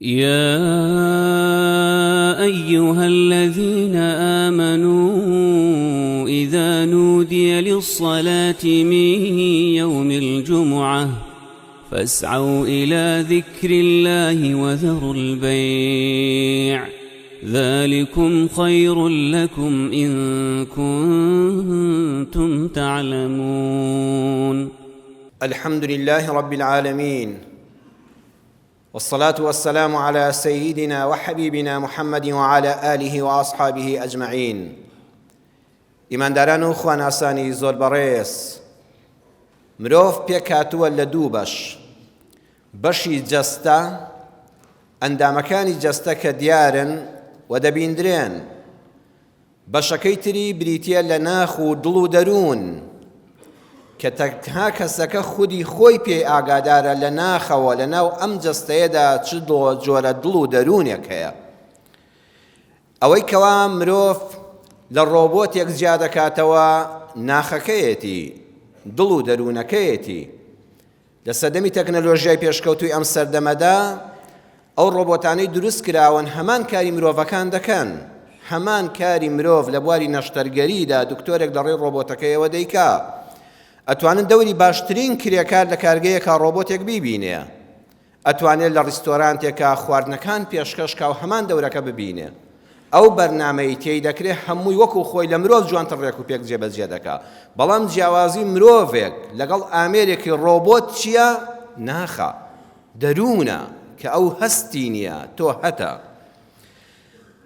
يا أيها الذين آمنوا إذا نودي للصلاة من يوم الجمعة فاسعوا إلى ذكر الله وذروا البيع ذلكم خير لكم إن كنتم تعلمون. الحمد لله رب العالمين والصلاة والسلام على سيدنا وحبيبنا محمد وعلى آله وأصحابه أجمعين. ئیمانداران و خواناسانی زۆر بەڕێز، مرۆڤ پێکهاتووە لە دوو بەش، بەشی جەستە، ئەندامەکانی جەستە کە دیارن و دەبیندرێن، بەشەکەی تری بریتییە لە ناخ و دڵ و دەروون، کە تەنها کەسەکە خودی خۆی پێی ئاگادارە لە ناخەوە لەناو ئەم جەستەیەدا چ جۆرە دڵ و دەروونێک هەیە. ئەوەی کەوا مرۆڤ لە ڕۆبۆتێک جیا دەکاتەوە ناخەکەیەتی، دڵ و دەروونەکەیەتی. لە سەردەمی تەکنەلۆژیای پێشکەوتووی ئەم سەردەمەدا، ئەو ڕۆبۆتانەی دروست کراون هەمان کاری مرۆڤەکان دەکەن. هەمان کاری مرۆڤ لە بواری نەشتەرگەریدا دکتۆرێک لە ڕێی ڕۆبۆتەکەیەوە دەیکا. ئەتوانن دەوری باشترین کرێکار لە کارگەیەکا ڕۆبۆتێک بیبینێ. ئەتوانێ لە ڕیستۆرانتێکا خواردنەکان پێشکەش کا و هەمان دەورەکە ببینێ. ئەو بەرنامەی تێی دەکرێ هەمووی وەکو خۆی لە مرۆڤ جوانتر ڕێک و پێک جێبەجێ دەکا. بەڵام جیاوازی مرۆڤێک لەگەڵ ئامێرێکی ڕۆبۆت چییە؟ ناخە. دەروونە کە ئەو هەستی نییە، تۆ هەتە.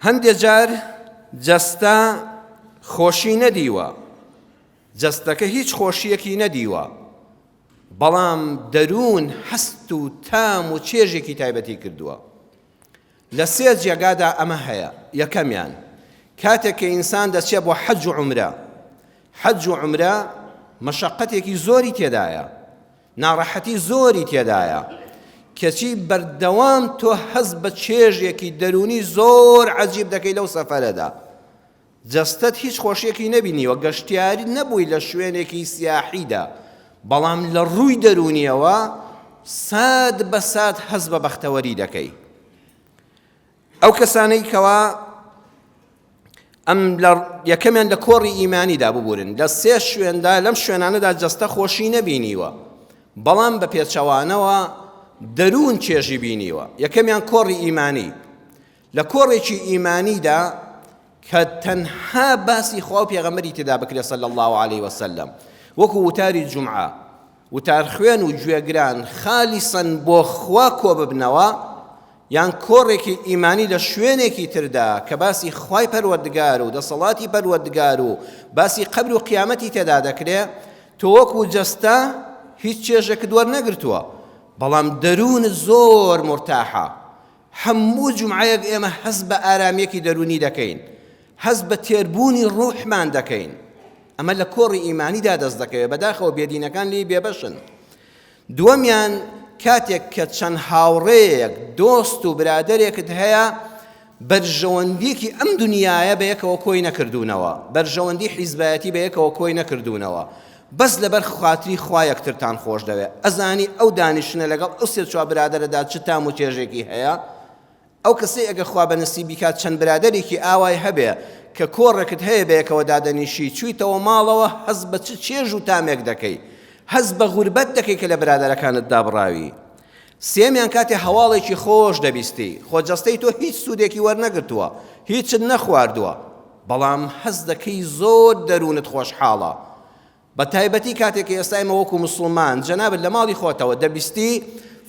هەندێ جار جەستە خۆشی نەدیوە. جەستەکە هیچ خۆشییەکی نەدیوە. بەڵام دەروون هەست و تام و چێژێکی تایبەتی کردووە. لە سێ جێگادا ئەمە هەیە، یەکەمیان، کاتێک کە ئینسان دەچێت بۆ حەج و عومرە، حەج و عومرە مەشەقەتێکی زۆری تێدایە، ناڕەحەتی زۆری تێدایە، کەچی بەردەوام تۆ هەست بە چێژێکی دەروونی زۆر عەجیب دەکەی لەو سەفەرەدا. جەستەت هیچ خۆشیەکی نەبینیوە، گەشتیاری نەبووی لە شوێنێکی سیاحیدا، بەڵام لە ڕووی دەروونیەوە سات بە سات هەست بە بەختەوەری دەکەی. ئەو کەسانەی کەوا ئەم لە یەکەمیان لە کۆڕی ئیمانیدا ببورن لە سێ شوێندا لەم شوێنانەدا جەستە خۆشی نەبینیوە بەڵام بە پێچەوانەوە دەروون چێژی بینیوە یەکەمیان کۆڕی ئیمانی لە کۆڕێکی ئیمانیدا کە تەنها باسی خوا و پێغەمبەری تێدا بکرێت صلی اللە علیه وسلم وەکو وتاری جومعە وتارخوێن و گوێگران خالیسەن بۆ خوا کۆ ببنەوە یان کۆڕێکی ئیمانی لە شوێنێکی تردا کە باسی خوای پەروەردگار و دەسەڵاتی پەروەردگار و باسی قەبر و قیامەتی تێدا دەکرێ تۆ وەکو جەستە هیچ چێژێکت وەرنەگرتووە بەڵام دەروونت زۆر مورتاحە هەموو جومعەیەک ئێمە هەست بە ئارامییەکی دەروونی دەکەین، هەست بە تێربوونی ڕۆحمان دەکەین. ئەمە لە کۆڕی ئیمانیدا دەست دەکەوێت، بەداخەوە بێدینەکان لێی بێبەشن. دووەمیان کاتێک کە چەند هاوڕێیەک، دۆست و برادەرێکت هەیە، بەرژەوەندییەکی ئەم دنیایە بەیەکەوە کۆی نەکردوونەوە، بەرژەوەندی حیزبایەتی بەیەکەوە کۆی نەکردوونەوە، بەس لەبەر خاتری خوا یەکترتان خۆش دەوێ ئەزانی ئەو دانیشتنە لەگەڵ ئەو سێ چوار برادەرەدا چ تام و چێژێکی هەیە ئەو کەسەی ئەگەر خوا بە نسیبی کات چەند برادەرێکی ئاوای هەبێ کە کۆڕێکت هەیە بەیەکەوە دادەنیشی چویتەوە ماڵەوە هەست بە چ چێژ و تامێک دەکەی هەست بە غوربەت دەکەی کە لە برادەرەکانت دابڕاوی سێمیان کاتێ هەواڵێکی خۆش دەبیستی خۆ جەستەی تۆ هیچ سوودێکی وەرنەگرتووە هیچت نەخواردووە بەڵام هەست دەکەی زۆر دەروونت خۆشحاڵە بە تایبەتی کاتێک کە ئێستا ئێمە وەکو موسڵمان جەنابت لە ماڵی خۆتەوە دەبیستی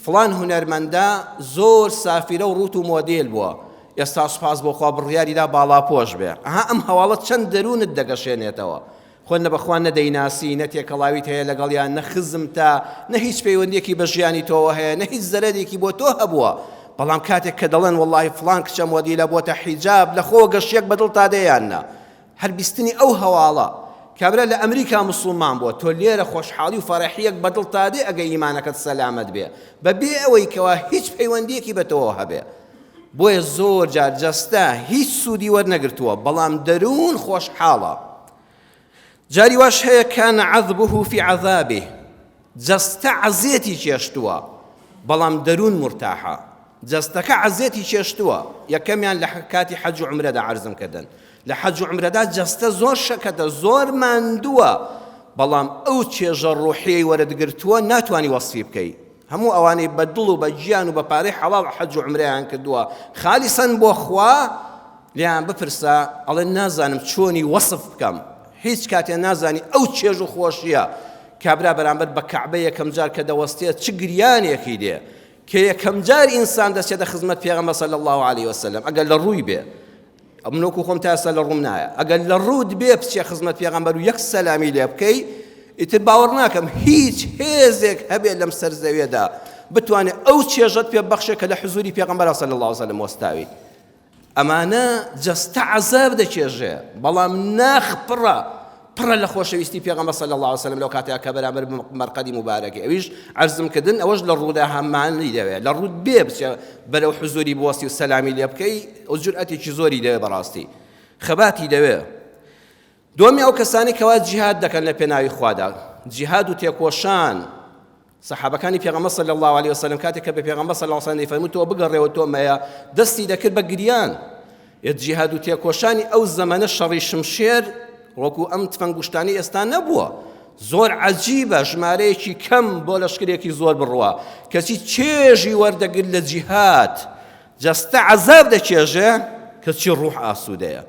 فڵان هونەرمەندە زۆر سافیرە و ڕووت و مۆدێل بووە ئێستا سوپاس بۆ خوا بڕیاری دا باڵاپۆش بێ ئەها ئەم هەواڵە چەند دەروونت دەگەشێنێتەوە خۆ نە بەخوا نە دەیناسی نە تێکەڵاویت هەیە لەگەڵیان نە خزمتە نە هیچ پەیوەندیەکی بە ژیانی تۆوە هەیە نە هیچ زەرەرێکی بۆ تۆ هەبووە بەڵام کاتێک کە دەڵێن وەڵاهی فڵان کچە مۆدیلە بۆتە حیجاب لە خۆوە گەشیەک بە دڵتا دێ یان نا هەر بیستنی ئەو هەواڵە کابرا لە ئەمریکا موسڵمان بووە تۆ لێرە خۆشحاڵی و فەرەحیەک بە دڵتا دێ ئەگە ئیمانەکەت سەلامەت بێ بە بێ ئەوەی کەوا هیچ پەیوەندیەکی بە تۆوە هەبێ بۆیە زۆر جار جەستە هیچ سوودی وەرنەگرتووە بەڵام دەروون خۆشحاڵە جاری واش هەیە کان عذبه فی عذابه جەستە عەزێتی چێشتووە بەڵام دەروون مورتاحە. جەستەکە عەزێتی چێشتووە. یەکەمیان لە کاتی حەج و عومرەدا عەرزم کردن. لە حەج و عومرەدا جەستە زۆر شەکەتە، زۆر ماندووە، بەڵام ئەو چێژە ڕوحیەی وەرت گرتووە ناتوانی وەسفی بکەی. هەموو ئەوانەی بە دڵ و بە گیان و بە پارەی حەڵاڵ حەج و عومرەیان کردووە خالیسەن بۆ خوا، لێیان بپرسە ئەڵێن نازانم چۆنی وەسف بکەم. هیچ کاتێ نازانی ئەو چێژ و خۆشییە کابرا بەرامبەر بە کەعبە یەکەم جار کە دەوەستێ چ گریانێکی دێ. کە یەکەم جار ئینسان دەچێتە خزمەت پێغەمبەر صلی اللە علیه وسلم ئەگەر لە ڕووی بێ من وەکو خۆم تا ئێستا لە ڕووم نایە ئەگەر لە ڕووت بێ بچێ خزمەت پێغەمبەر و یەک سەلامی لێ بکەی ئیتر باوەڕ ناکەم هیچ هێزێک هەبێ لەم سەر زەوێدا بتوانێت ئەو چێژەت پێ بەخشێ کە لە حزوری پێغەمبەر صلی اللە علیه وسلم وەستاوی ئەمانە جەستە عەزاب دەچێژێ بەڵام ناخ پڕە پڕە لە خۆشەویستی پێغەمبەر صلی الله علیه وسلم لەو کاتەیا کە بەرامبەر مەرقەدی موبارەکی ئەویش عەرزم کردن ئەوەش لە ڕوودا هەمانی دەوێ لە ڕووت بێ بچێ بەرەو حزوری بوەستی و سەلامی لێ بکەی ئەو جورئەتێکی زۆری دەوێ بەڕاستی خەباتی دەوێ دووەمی ئەو کەسانی کەوا جیهاد دەکەن لە پێناوی خوادا جیهاد و تێکۆشان سەحابەکانی پێغەمبەر صلی اللە علیە وسلم کاتێک کە بە پێغەمبەر صلی اللە علیه وسلم دەیفەرموو تۆ بگەڕێوە تۆ مەیە دەستی دەکرد بە گریان جیهاد و تێکۆشانی ئەو زەمەنە شەڕی شمشێر وەکو ئەم تفەنگوشتانی ئێستا نەبووە زۆر عەجیبە ژمارەیەکی کەم بۆ لەشکرێکی زۆر بڕوا کەچی چێژی وەردەگرت لە جیهاد جەستە عەزاب دەچێژێ کەچی ڕوح ئاسوودەیە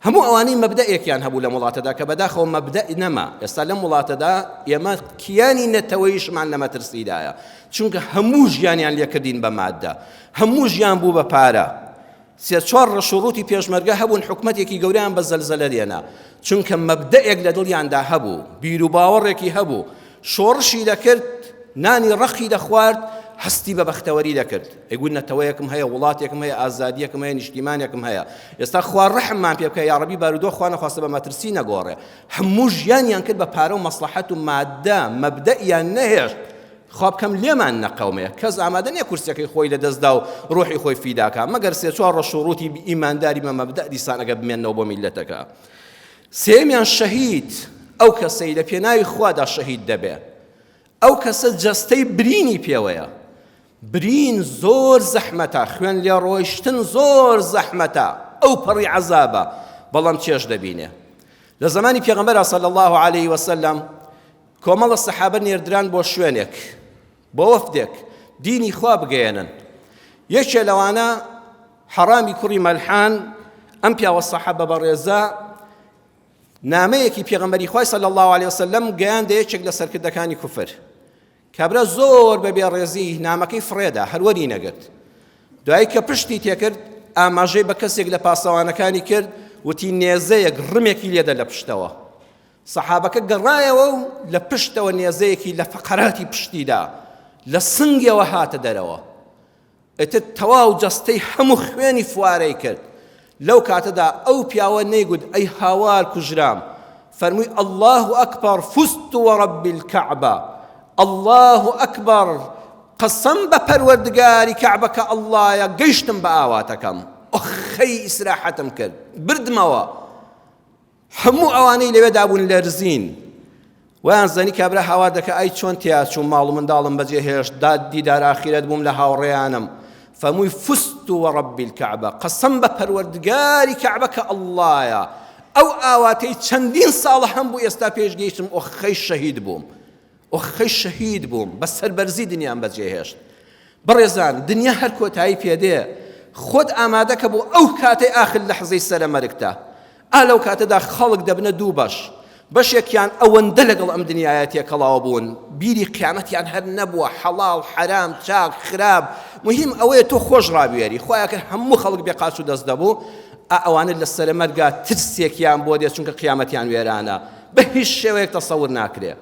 هەموو ئەوانەی مەبدەئێکیان هەبوو لەم وڵاتەدا کە بەداخەوە مەبدەئ نەما، ئێستا لەم وڵاتەدا ئێمە کیانی نەتەوەیشمان لە مەترسیدایە، چونکە هەموو ژیانیان لێکردین بە مادە، هەموو ژیان بوو بە پارە. سێ چوار ڕەشوڕووتی پێشمەرگە هەبوون حکومەتێکی گەورەیان بە زەلزەلە لێنا، چونکە مەبدەئێک لە دڵیاندا هەبوو، بیروباوەڕێکی هەبوو، شۆڕشی دەکرد، نانی ڕەقی دەخوارد، هەستی بە بەختەوەری دەکرد. ئەیگوت نەتەوەیەکم هەیە، وڵاتێکم هەیە، ئازادییەکم هەیە، نیشتیمانێکم هەیە. ئێستا خوا ڕەحممان پێ بکە یاڕەبی بارودۆخ خوا نەخواستە بە مەترسی نەگۆڕێ. هەموو ژیانیان کرد بە پارە و مەسڵەحەت و مادە، مەبدەئیان نەهێشت. خوا بکەم لێمان نەقەومێ. کەس ئامادە نییە کورسیەکەی خۆی لەدەست دا و ڕۆحی خۆی فیدا کا، مەگەر سێ چوار ڕەش و ڕووتی ئیمانداری بە مەبدەئ دیسان ئەگەر بمێننەوە بۆ میللەتەکە. سێیەمیان شەهید، ئەو کەسەی لە پێناوی خوادا شەهید دەبێ، ئەو کەسە جەستەی برینی پێوەیە، برین زۆر زەحمەتە، خوێن لێڕۆیشتن زۆر زەحمەتە، ئەو پەڕی عەزابە، بەڵام چێژ دەبینێ. لە زەمانی پێغەمبەرا صلی اللە علیه وسلم کۆمەڵە سەحابە نێردران بۆ شوێنێک، بۆ وەفدێک دینی خوا بگەیەنن. یەکێ لەوانە حەرامی کوڕی مەلحان، ئەم پیاوە سەحابە بەڕێزە نامەیەکی پێغەمبەری خوای صلی الله علیه وسلم گەیاندە یەکێک لە سەرکردەکانی کوفر. کابرا زۆر بە بێڕێزی نامەکەی فڕێدا، هەر وەری نەگرت. دوایی کە پشتی تێکرد ئاماژەی بە کەسێک لە پاسەوانەکانی کرد وتی نێزەیەک ڕمێکی لێدە لە پشتەوە. سەحابەکە گەڕایەوە و لە پشتەوە نێزەیەکی لە فەقەراتی پشتیدا لە سنگیەوە هاتە دەرەوە. ئیتر تەواو جەستەی هەموو خوێنی فوارەی کرد. لەو کاتەدا ئەو پیاوە نەیگوت ئەی هاوار کوژرام، فەرمووی اللە اکبر فزت ورب الکعبە، اللە اکبر قەسەم بە پەروەردگاری کەعبە کە اللەیە گەیشتم بە ئاواتەکەم، ئۆخەی ئیسراحەتم کرد، بردمەوە. هەموو ئەوانەی لەوێدا بوون لەرزین. وایان زانی کابرا هاوار دەکا ئای چۆن تیا چووم ماڵ و منداڵم بەجێ هێشت داد دیدار ئاخیرەت بووم لە هاوڕێیانم فەمووی فزت ورب الکعبە قەسەم بە پەروەردگاری کەعبە کە ئەڵڵایە ئەو ئاواتەی چەندین ساڵە هەم بوو ئێستا پێش گەیشتم ئۆخەی شەهید بووم ئۆخەی شەهید بووم بە سەربەرزی دنیام بەجێهێشت بەڕێزان دنیا هەر کۆتایی پێدێ خۆت ئامادەکە بۆ ئەو کاتەی ئاخر لەحزەی سەرە مەرگتە ئا لەو کاتەدا خەڵک دەبنە دوو بەش، بەشێکیان ئەوەندە لەگەڵ ئەم دنیایە تێکەڵاو بوون، بیری قیامەتیان هەر نەبووە، حەڵاڵ، حەرام، چاک، خراپ، موهیم ئەوەیە تۆ خۆش ڕابوێری، خوایە کە هەموو خەڵک بێ قاچ و دەست دەبوو، ئا ئەوانە لە سەرەمەرگا ترسێکیان بۆ دێ چونکە قیامەتیان وێرانە، بە هیچ شێوەیەک تەسەور ناکرێ.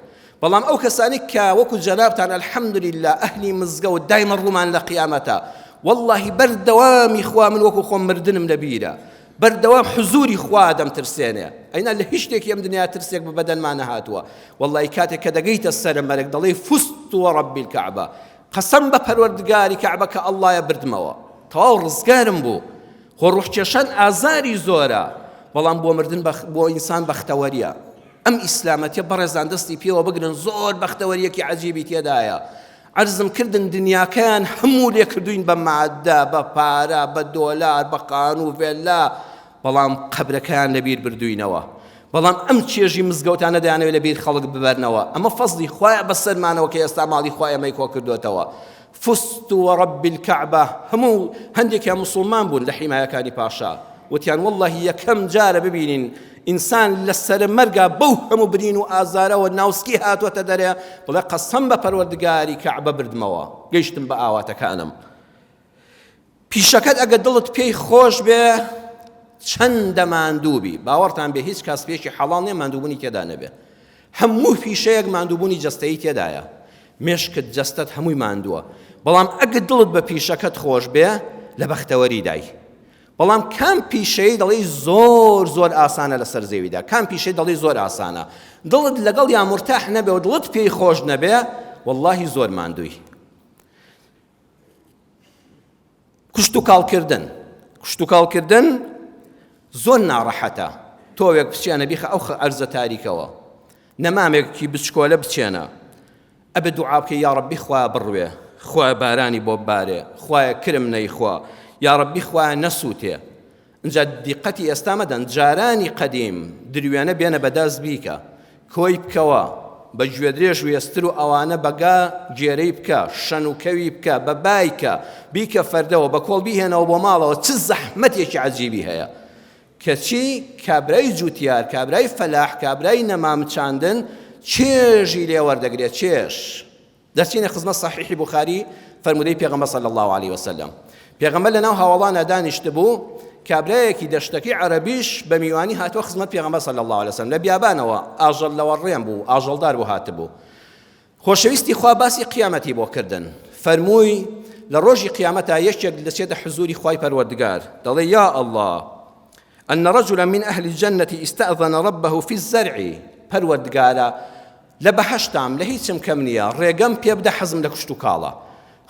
بەڵام ئەو کەسانەی کە وەکو جەنابتان الحمدللە ئەهلی مزگەوت دایمە ڕوومان لە قیامەتە، وەڵڵاهی بەردەوامی خوا من وەکو خۆم مردنم لە بیرە، بەردەوام حزوری خوا دەمترسێنێ ئەینا لە هیچ شتێکی ئەم دنیا ترسێک بە بەدەنما نەهاتووە وەڵی کاتێک کە دەگەیتە سەر مەرگ دەڵێی فزت ورب الکعبە قەسەم بە پەروەردگاری کەعبە کە ئەڵڵایە بردمەوە تەواو ڕزگارم بوو خۆ ڕوحکێشان ئازاری زۆرە بەڵام بۆ مردن بۆ ئینسان بەختەوەریە ئەم ئیسلامەتیە بەڕێزان دەستی پێوە بگرن زۆر بەختەوەریەکی عەجیبی تێدایە. عەرزم کردن دنیاکەیان هەموو لێ کردوین بە مادە، بە پارە، بە دۆلار، بە قانوو، ڤێللا، بەڵام قەبرەکەیان لەبیر بردوینەوە. بەڵام ئەم چێژی مزگەوتانە دەیانەوێت لەبیر خەڵک ببەرنەوە. ئەمە فەزڵی خوایە بەسەرمانەوە کە ئێستا ماڵی خوا ئێمەی کۆکردۆتەوە. فزت ورب الکعبە، هەموو هەندێکیان موسڵمان بوون لە حیمایەکانی پاشا، وتیان وەڵڵاهی یەکەم جارە ببینین ئینسان لە سەرە مەرگا بەو هەموو برین و ئازارەوە ناوسکی هاتووەتە دەرێ، بڵێ قەسەم بە پەروەردگاری کەعبە بردمەوە، گەیشتم بە ئاواتەکانم. پیشەکەت ئەگەر دڵت پێی خۆش بێ چەندە ماندوو بی، باوەڕتان بێ هیچ کاسپیەکی حەڵاڵ نییە ماندووبوونی تێدا نەبێ. هەموو پیشەیەک ماندووبوونی جەستەیی تێدایە، مێشکت جەستەت هەمووی ماندووە، بەڵام ئەگەر دڵت بە پیشەکەت خۆش بێ لە بەختەوەریدای. بەڵام کام پیشەی دەڵێی زۆر زۆر ئاسانە لەسەر زەویدا، کام پیشەی دەڵێی زۆر ئاسانە دڵت لەگەڵیا مورتاح نەبێ و دڵت پێی خۆش نەبێ وەڵڵاهی زۆر ماندووی. کشتوکاڵکردن کشتوکاڵکردن زۆر ناڕەحەتە تۆوێک بچێنە بیخە ئەو ئەرزە تاریکەوە نەمامێکی بچکۆلە بچێنە ئەبێ دوعا بکەی یاڕەبی خوایە بڕوێ خوایە بارانی بۆ ببارێ خوایە کرم نەیخوا یاڕەبی خوایە نەسووتێ ئینجا دیقەتی ئێستا مەدەن جارانی قەدیم دروێنە بێنە بەدەست بیکە کۆی بکەوە بە گوێدرێژ وێستر و ئەوانە بەگا گێرەی بکە شەن و کەوی بکە بە بایکە بیکە فەردەوە بە کۆڵ بیهێنەوە بۆ ماڵەوە چ زەحمەتێکی عەجیبی هەیە کەچی کابرای جوتیار، کابرای فەلاح، کابرای نەمام چاندن چێژی لێ وەردەگرێت، چێژ. دەچینە خزمەت سەحیحی بوخاری فەرموودەی پێغەمبەر صلی اللە علیه وسلم. پێغەمبەر لەناو هاوەڵانا دانیشتبوو، کابرایەکی دەشتەکی عەرەبیش بە میوانی هاتووە خزمەت پێغەمبەر صلی اللە علیه وسلم لە بیابانەوە ئاژەڵ لەوەڕێن بوو، ئاژەڵدار بوو هاتبوو. خۆشەویستی خوا باسی قیامەتی بۆ کردن فەرمووی لە ڕۆژی قیامەتا یەکێک دەچێتە حزوری خوای پەروەردگار دەڵێ یا اللە أن رجلا من أهل الجنة استأذن ربه في الزرع پەروەردگارە لە بەهەشتام لە هیچم کەم نییە ڕێگەم پێ بدە حەزم لە کوشت و کاڵە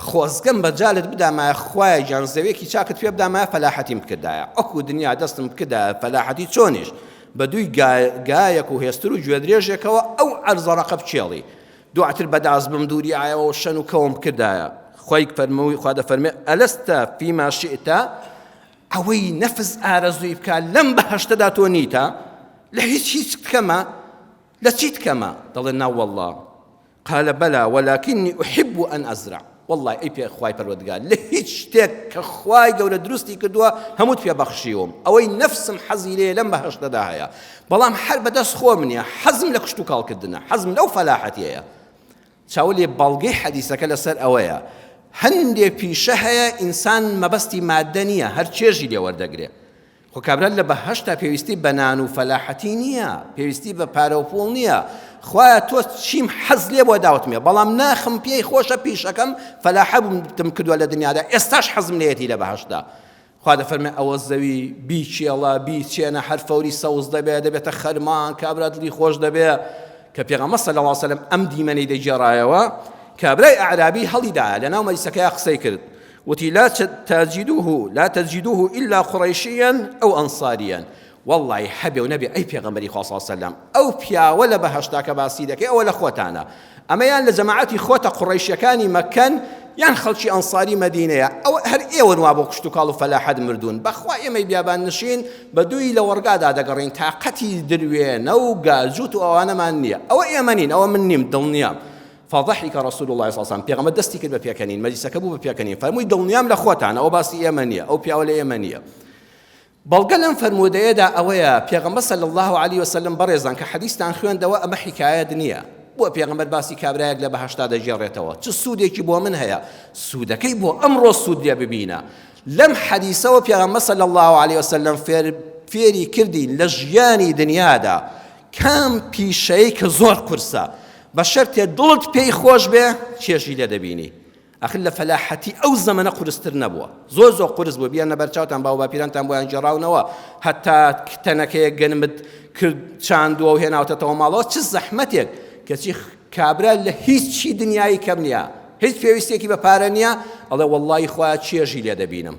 خۆزگەم بە جالت بدامایە خوایە گیان زەوێکی چاکت پێ بدامایە فەلاحەتیم بکردایە ئەکو دنیا دەستم بکردایە فەلاحەتی چۆنیش بە دووی گایەک و هێستر و گوێدرێژێکەوە ئەو عەرزە ڕەقە بکێڵی دواتر بەداز بم دووری ئایەوە و شەن و کەوم بکردایە خۆی فەرمووی خوا دەفەرمێ ئەلەستە فیما شئتە ئەوەی نەفس ئارەزووی بکە لەم بەهەشتەدا تۆ نیتە لە هیچ هیچ کەمە لە چیت کەمە دەڵێ ناوەڵڵا قال بلی ولکنی احب ان ازرع وەڵڵای ئەی پێ خوای پەروەردگار لە هیچ شتێک کە خوای گەورە دروستی کردووە هەمووت پێ بەخشیوم ئەوەی نەفسم حەزی لێ لەم بەهەشتەدا هەیە بەڵام هەر بەدەست خۆم نییە حەزم لە کشتوکاڵ کردنە حەزم لەو فەلاحەتیەیە چاو لێ بەڵگەی حەدیسەکە لەسەر ئەوەیە هەندێ پیشە هەیە ئینسان مەبەستی مادە نییە هەر چێژی لێ وەردەگرێ خۆ کابرا لە بەهەشتا پێویستی بە نان و فەلاحەتی نییە، پێویستی بە پارە و پوڵ نییە، خوایە تۆ چیم حەز لێ بووە داوتمێ، بەڵام ناخم پێی خۆشە پیشەکەم فەلاحەتم کردووە لە دنیادا، ئێستاش حەزم لێیەتی لە بەهەشتدا. خوا دەفەرمێ ئەوە زەوی بیکێڵە، بیچێنە، هەر فەوری سەوز دەبێ، دەبێتە خەرمان، کابرا دڵی خۆش دەبێ. کە پێغەمبەر صلی اللە علیه وسلم ئەم دیمەنەی دەگێڕایەوە، کابرای ئەعرابی هەڵیدایە لەناو مەجلیسەکەیا قسەی کرد، وتی لا تجدوه لا تجدوه الا قریشیا او انصاریا وەڵڵاهی هەبێ و نەبێ ئەی پێغەمبەری خوا صلی اللە علیه وسلم ئەو پیاوە لە بەهەشتا کە باسی دەکەی ئەوە لە خۆتانە ئەمە یان لە جەماعەتی خۆتە قوڕەیشەکانی مەککەن یان خەڵکی ئەنصاری مەدینەیە ئەو هەر ئێوەن وا بۆ کشتوکاڵ و فەلاحەت مردوون بەخوا ئێمەی بیابان نشین بە دووی لەوەڕگادا دەگەڕین تاقەتی دروێنە و گاجوت و ئەوانەمان نییە ئەوە ئێمە نین ئەوە من نیم دڵنیام فضحک رسول اللە صلی اللە علیه وسلم پێغەمبەر دەستی کرد بە پێکەنین مەجلیسەکە بوو بە پێکەنین فەرمووی دڵنیام لە خۆتان ئەوە باسی ئێمە نییە ئەو پیاوە لە ئێمە نییە بەڵگە لەم فەرموودەیەدا ئەوەیە پێغەمبەر صلی الله علیه وسلم بەڕێزان کە حەدیثتان خوێندەوە ئەمە حکایەت نییە بۆ پێغەمبەر باسی کابرایەک لە بەهەشتا دەگێڕێتەوە چ سوودێکی بۆ من هەیە سوودەکەی بۆ ئەمڕۆ سوود لێ ببینە لەم حەدیسەوە پێغەمبەر صلی الله علیه وسلم فێر فێری کردین لە ژیانی دنیادا کام پیشەی کە زۆر قورسە بە شەرتێ دڵت پێی خۆش بێ چێژی لێ دەبینی ئەخر لە فەلاحەتی ئەو زەمەنە قورستر نەبووە زۆر زۆر قورس بوو بیانە بەرچاوتان باو باپیرانتان بۆیان گێڕاونەوە هەتا تەنەکەیەک گەنمت کرد چاندووە و هێناوتەتەوە ماڵەوە چ زەحمەتێک کەچی کابرا لە هیچی دنیایی کەم نییە هیچ پێویستێکی بە پارە نییە ئەڵێ وەڵڵی خوایە چێژی لێ دەبینم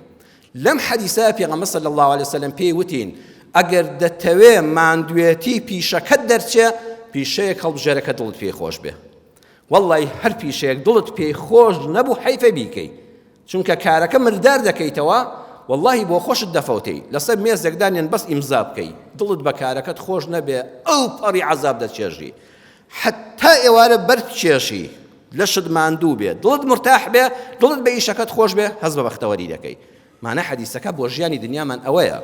لەم حەدیسە پێغەمبەر صلی اللە علیه وسلم پێی وتین ئەگەر دەتەوێ ماندوێتی پیشەکەت دەرچێ پیشەیەک هەڵبژێرە کە دڵت پێی خۆش بێ. وەڵڵای هەر پیشەیەک دڵت پێی خۆش نەبوو حەیفە بیکەی چونکە کارەکە مردار دەکەیتەوە وەڵڵاهی بۆ خۆشت دەفەوتێی لەسەر مێزێک دانێن بەس ئیمزا بکەی دڵت بە کارەکەت خۆش نەبێ ئەو پەڕی عەزاب دەچێژی حەتا ئێوارە بەرد کێشی لەشت ماندوو بێ دڵت مرتاح بێ دڵت بە ئیشەکەت خۆش بێ هەست بە بەختەوەری دەکەی مانە حەدیسەکە بۆ ژیانی دنیامان ئەوەیە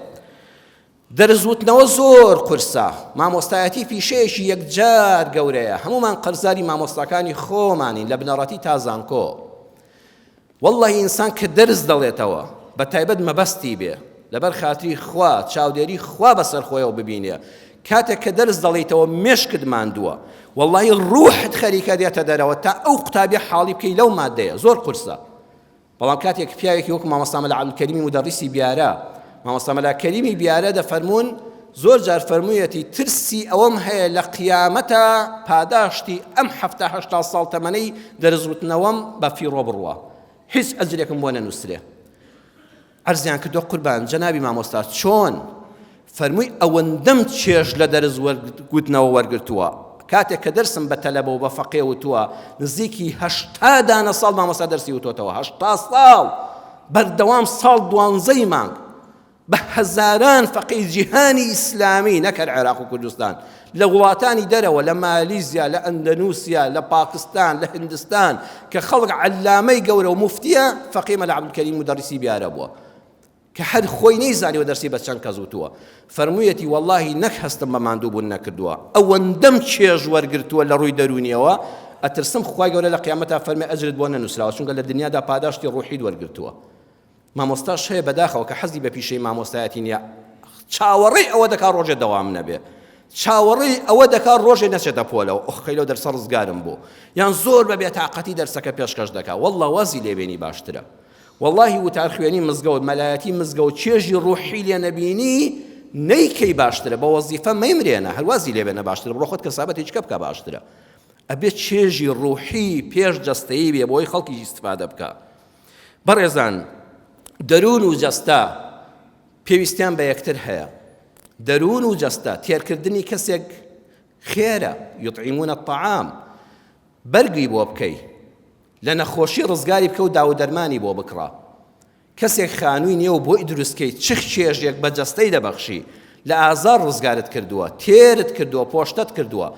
دەرس وتنەوە زۆر قورسە، مامۆستایەتی پیشەیەکی یەکجار گەورەیە، هەموومان قەرزاری مامۆستاکانی خۆمانین لە بنەڕەتی تا زانکۆ. وەڵڵەهی ئینسان کە دەرس دەڵێتەوە بە تایبەت مەبەستی بێ لەبەر خاتری خوا چاودێری خوا بەسەر خۆیەوە ببینێ کاتێک کە دەرس دەڵێیتەوە مێشکت ماندووە وەڵڵەهی ڕوحت خەریکە دێتە دەرەوە تا ئەو قوتابیە حاڵی بکەی لەو مادەیە زۆر قورسە بەڵام کاتێک پیاوێکی وەکو مامۆستا مەلا عەبدولکەریمی مودەڕیسی بیارە، مامۆستا مەلا کەریمی بیارە دەفەرموون زۆر جار فەرموویەتی ترسی ئەوەم هەیە لە قیامەتا پاداشتی ئەم حەفتا هەشتا ساڵ تەمەنەی دەرس وتنەوەم بە فیڕۆ بڕوا هیچ ئەجرێکم بۆ نەنووسرێ. عەرزیان کردووە قوربان جەنابی مامۆستا چۆن؟ فەرمووی ئەوەندەم چێژ لە دەرس وتنەوە وەرگرتووە کاتێک کە دەرسم بە تەلەبە و بە فەقێ وتووە نزیکی هەشتا دانە ساڵ مامۆستا دەرسی وتۆتەوە هەشتا ساڵ بەردەوام ساڵ دوانزەی مانگ بە هەزاران فەقێی جیهانی ئیسلامی نەکەر عێراق و کوردستان لە وڵاتانی دەرەوە لە مالیزیا لە ئەندەنوسیا لە پاکستان لە هندستان کە خەڵک عەلامەی گەورە و موفتیە فەقێ مەلا عەبدولکەریم مودەڕیسی بیارە بووە کە هەر خۆی نەیزانیوە دەرسی بە چەند کەس وتووە فەرموویەتی وەڵاهی نەک هەستم بە ماندوو بوون نەکردووە ئەوەندەم چێژ وەرگرتووە لە ڕووی دەروونیەوە ئەترسم خوای گەورە لە قیامەتا فەرمێ ئەجرت بۆ نەنووسراوە چونکە لە دنیادا پاداشتی ڕوحیت وەرگرتووە مامۆستاش هەیە بەداخەوە کە حەزی بە پیشەی مامۆستایەتی نییە چاوەڕێی ئەوە دەکا ڕۆژێ دەوام نەبێ چاوەڕێی ئەوە دەکا ڕۆژێ نەچێتە پۆلەوە ئۆخ کەی لەو دەرسە ڕزگارم بوو یان زۆر بە بێتاقەتی دەرسەکە پێشکەش دەکا واللە وازی لێبێنی باشترە واللهی وتار خوێنی مزگەوت مەلایەتی مزگەوت چێژی ڕوحی لێ نەبینی نەیکەی باشترە بە وەزیفە مەیمرێنە هەروازی لێبێنە باشترە بڕۆ خۆت کەسابەتێکی کە بکە باشترە ئەبێ چێژی ڕوحی پێش جەستەیی بێ بۆی خەڵکیش ئیستفادە بکە بەڕێزان دەروون و جەستە پێویستیان بە یەکتر هەیە دەروون و جەستە تێرکردنی کەسێک خێرە یطعمون الطعام بەرگی بۆ بکەی لە نەخۆشی ڕزگاری بکە و داو دەرمانی بۆ بکڕە کەسێک خانووی نییە و بۆی دروستکەی چ چێژێک بە جەستەی دەبەخشی لە ئازار ڕزگارت کردووە تێرت کردووە پۆشتەت کردووە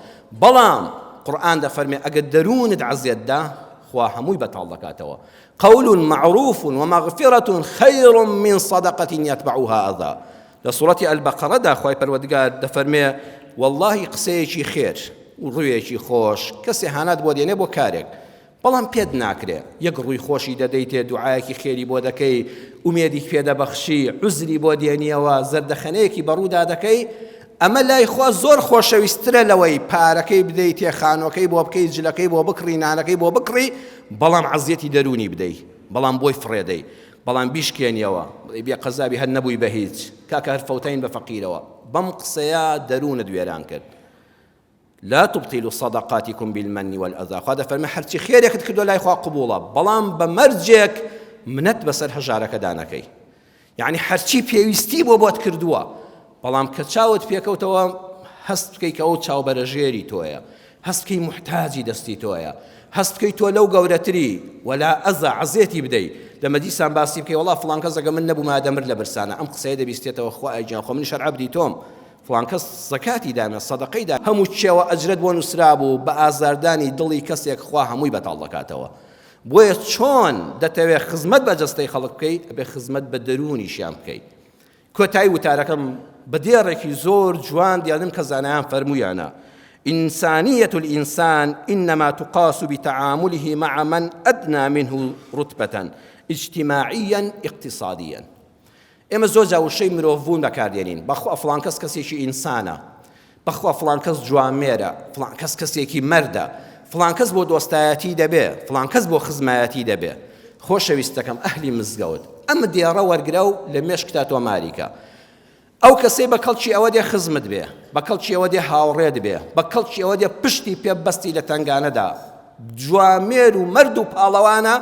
بەڵام قورئان دەفەرمێ ئەگەر دەروونت عەزێت دا خوا هەمووی بەتاڵ دەکاتەوە قول معروف ومغفرة خير من صدقة يتبعها أذى لە سوڕەتی البقرەدا خوای پەروەردگار دەفەرمێ واللهی قسەیەکی خێر و ڕوویەکی خۆش کەسێ هانات بۆ دێنێ بۆ کارێک بەڵام پێت ناکرێ یەک ڕووی خۆشی دەدەیتێ دوعایەکی خێری بۆ دەکەی ئومێدی پێ دەبەخشی عوزری بۆ دێنیەوە زەردەخەنەیەکی بەڕوودا دەکەی ئەمە لای خوا زۆر خۆشەویسترە لەوەی پارەکەی بدەیتێ خانوەکەی بۆ بکەی جلەکەی بۆ بکڕی نانەکەی بۆ بکڕی بەڵام عەزیەتی دەروونی بدەی بەڵام بۆی فڕێدەی بەڵام بیشکێنیەوە بڵێی بێ قەزابی هەر نەبووی بە هیچ کاکە هەر فەوتاین بە فەقیرەوە بەم قسەیە دەروونت وێران کرد لا تبطلوا صدقاتكم بالمن والأذى خوا دەفەرمێ هەرچی خێرێکت کردووە لای خوا قبوڵە بەڵام بە مەرجێک منەت بەسەر هەژارەکەدا نەکەی یعنی هەرچی پێویستی بۆ بۆت کردووە بەڵام کە چاوت پێکەوتەوە هەست بکەی کە ئەو چاو بەرەژێری تۆیە هەست بکەی محتاجی دەستی تۆیە هەست بکەی تۆ لەو گەورەتری وەلا ئەزا عەزێتی بدەی لە مەجلیسان باسی بکەی وەڵا فڵان کەس ئەگە من نەبوومایە دەمرد لە برسانە ئەم قسەیە دەبیستێتەوە خوایە گیان خۆ منیش هەر عەبدی تۆم فڵان کەس زەکاتی دامێ سەدەقەی دا هەموو چێوە ئەجرەت بۆ نووسرابوو بە ئازاردانی دڵی کەسێک خوا هەمووی بەتاڵ دەکاتەوە بۆیە چۆن دەتەوێ خزمەت بە جەستەی خەڵک بکەی ئەبێ خزمەت بە دەروونیشیان بکەی کۆتایی وتارەکەم بە دێڕێکی زۆر جوان دیارم کە زانایان فەرموویانە إنسانية الإنسان إنما تقاس بتعامله مع من أدنى منه رتبة اجتماعيا اقتصاديا ئێمە زۆر جار وشەی مرۆڤبوون بەکاردێنین، بەخوا فڵان کەس کەسێکی ئینسانە، بەخوا فڵان کەس جوامێرە، فڵان کەس کەسێکی مەردە، فڵان کەس بۆ دۆستایەتی دەبێ، فڵان کەس بۆ خزمایەتی دەبێ. خۆشەویستەکەم ئەهلی مزگەوت، ئەم دێڕە وەرگرە و لە مێشکتا تۆماری کە. ئەو کەسەی بە کەڵکی ئەوە دێ خزمت بێ، بە کەڵکی ئەوە دێ هاوڕێت بێ، بە کەڵکی ئەوە دێ پشتی پێ ببەستی لە تەنگانەدا، جوامێر و مەرد و پاڵەوانە،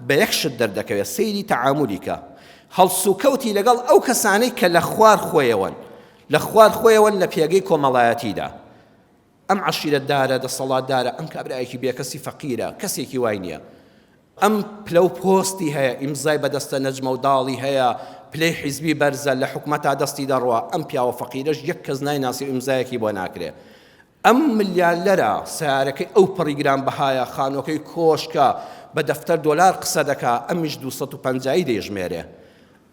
بە یەک شت دەردەکەوێ، سەیری تەعامولی کە. هەڵسوکەوتی لەگەڵ ئەو کەسانەی کە لە خوار خۆیەوەن، لە خوار خۆیەوەن لە پێگەی کۆمەڵایەتیدا. ئەم عەشیرەتدارە دەسەڵاتدارە، ئەم کابرایەکی بێکەسی فەقیرە، کەسێکی وای نییە. ئەم پلە و پۆستی هەیە، ئیمزای بەدەستە نەجمە و داڵی هەیە، پلەی حیزبی بەرزە، لە حکومەتا دەستی دەڕوا، ئەم پیاوە فەقیرەش یەک کەس نایناسی و ئیمزایەکی بۆ ناکرێ. ئەم ملیارلەرە، سەیارەکەی ئەو پەڕی گرانبەهایە، خانووەکەی کۆشکە، بە دەفتەر دۆلار قسە دەکا، ئەمیش 250 ی دەیژمێرێ.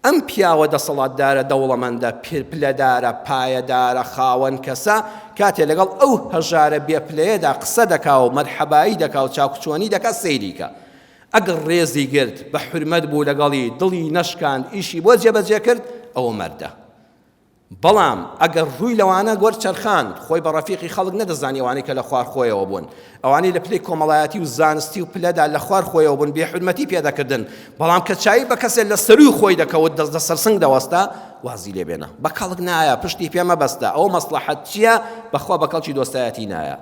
ئەم پیاوە دەسەڵاتدارە دەوڵەمەندە، پلەدارە، پایەدارە، خاوەن کەسە، کاتێ لەگەڵ ئەو هەژارە بێ پلەیەدا قسە دەکا و مەرحەبایی دەکا و چاکوچۆنی دەکا، سەیری کە. ئەگەر ڕێزی گرت، بە حورمەت بوو لەگەڵی، دڵی نەشکاند، ئیشی بۆ جێبەجێ کرد، ئەوە مەردە. بەڵام ئەگەر ڕووی لەوانە وەرچەرخاند، خۆی بە ڕەفیقی خەڵک نەدەزانی ئەوانەی کە لە خوار خۆیەوە بوون، ئەوانەی لە پلەی کۆمەڵایەتی و زانستی و پلەدا لە خوار خۆیەوە بوون بێحورمەتی پێ دەکردن، بەڵام کە چاوی بە کەسێ لە سەرووی خۆی دەکەوت دەست لەسەر سنگ دەوەستا، وازی لێ بێنە. بە کەڵک نایە، پشتی پێ مەبەستە، ئەوە مەسڵەحەت چییە، بەخوا بە کەڵکی دۆستایەتی نایە.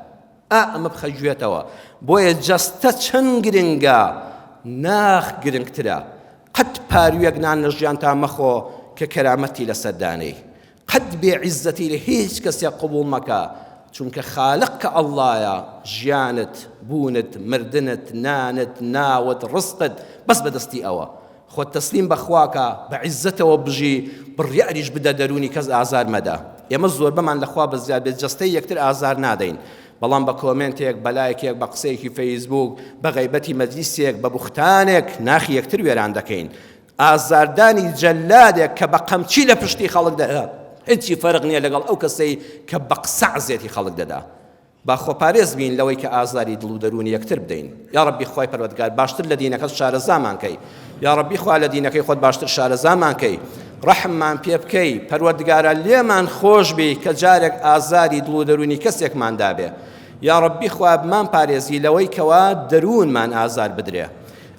ئا ئەمە بخە گوێتەوە. بۆیە جەستە چەند گرنگە، ناخ گرنگترە. قەت پارویەک نان لە ژیانتا مەخۆ کە کەرامەتی لەسەر دانێی. قەت بێ عیزەتی لە هیچ کەسێک قبوڵ مەکە، چونکە خالق کە ئەڵڵایە ژیانت، بوونت، مردنت، نانت، ناوت، ڕزقت بەس بەدەستی ئەوە. خۆت تەسلیم بە خوا کە، بە عیزەتەوە بژی، بڕیاریش بدە دەروونی کەس ئازار مەدە. ئێمە زۆربەمان لە خوا بەزیاد بێت جەستەی یەکتر ئازار نادەین، بەڵام بە کۆمێنتێک، بە لایکێک، بە قسەیەکی فەیسبووک، بە غەیبەتی مەجلیسێک، بە بوختانێک ناخی یەکتر وێران دەکەین. ئازاردانی جەلادێک کە بە قەمچی لە پشتی خەڵک دەدا، هیچی فەرق نییە لەگەڵ ئەو کەسەی کە بە قسە عەزێتی خەڵک دەدا. با خۆپارێز بین لەوەی کە ئازاری دڵ و دەروونی یەکتر بدەین. یاڕەبی خوای پەروەردگار باشتر لە دینەکەت شارەزامان کەی. یاڕەبی خوا لە دینەکەی خۆت باشتر شارەزامان کەی. ڕەحممان پێ بکەی. پەروەردگارا لێمان خۆش بی کە جارێک ئازاری دڵ و دەروونی کەسێکمان دابێ. یاڕەبی خوا بمان پارێزی لەوەی کەوا دەروونمان ئازار بدرێ.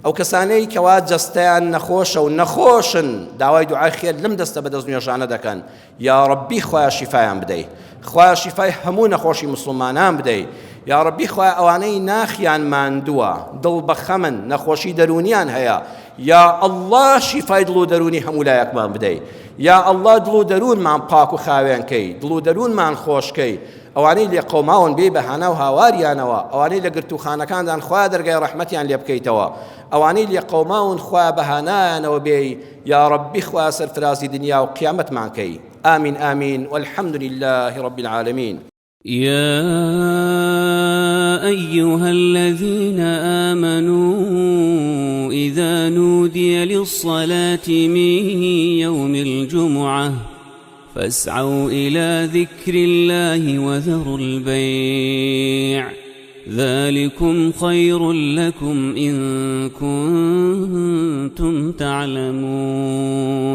ئەو کەسانەی کەوا جەستەیان نەخۆشە و نەخۆشن داوای دوعای خێر لەم دەستە بەدەست نوێژانە دەکەن. یاڕەبی خوایە شیفایان بدەی خوایە شیفای هەموو نەخۆشی موسڵمانان بدەی یاڕەبی خوایە ئەوانەی ناخیان ماندووە دڵ بەخەمن نەخۆشی دەروونیان هەیە یا ئەڵڵا شیفای دڵ و دەروونی هەموو لایەکمان بدەی یا ئەڵڵا دڵ و دەروونمان پاک و خاوێن کەی دڵ و دەروونمان خۆش کەی ئەوانەی لێقەوماون بێی بە هانا و هاواریانەوە ئەوانەی لە گرتووخانەکاندان خوایە دەرگای ڕەحمەتیان لێ بکەیتەوە ئەوانەی لێقەوماون خوایە بە هانایانەوە بێی یاڕەبی خوایە سەرفرازی دنیا و قیامەتمان کەی آمین آمین والحمد لله رب العالمین. يا أيها الذين آمنوا إذا نودي للصلاة من يوم الجمعة فاسعوا إلى ذكر الله وذروا البيع ذلكم خير لكم إن كنتم تعلمون.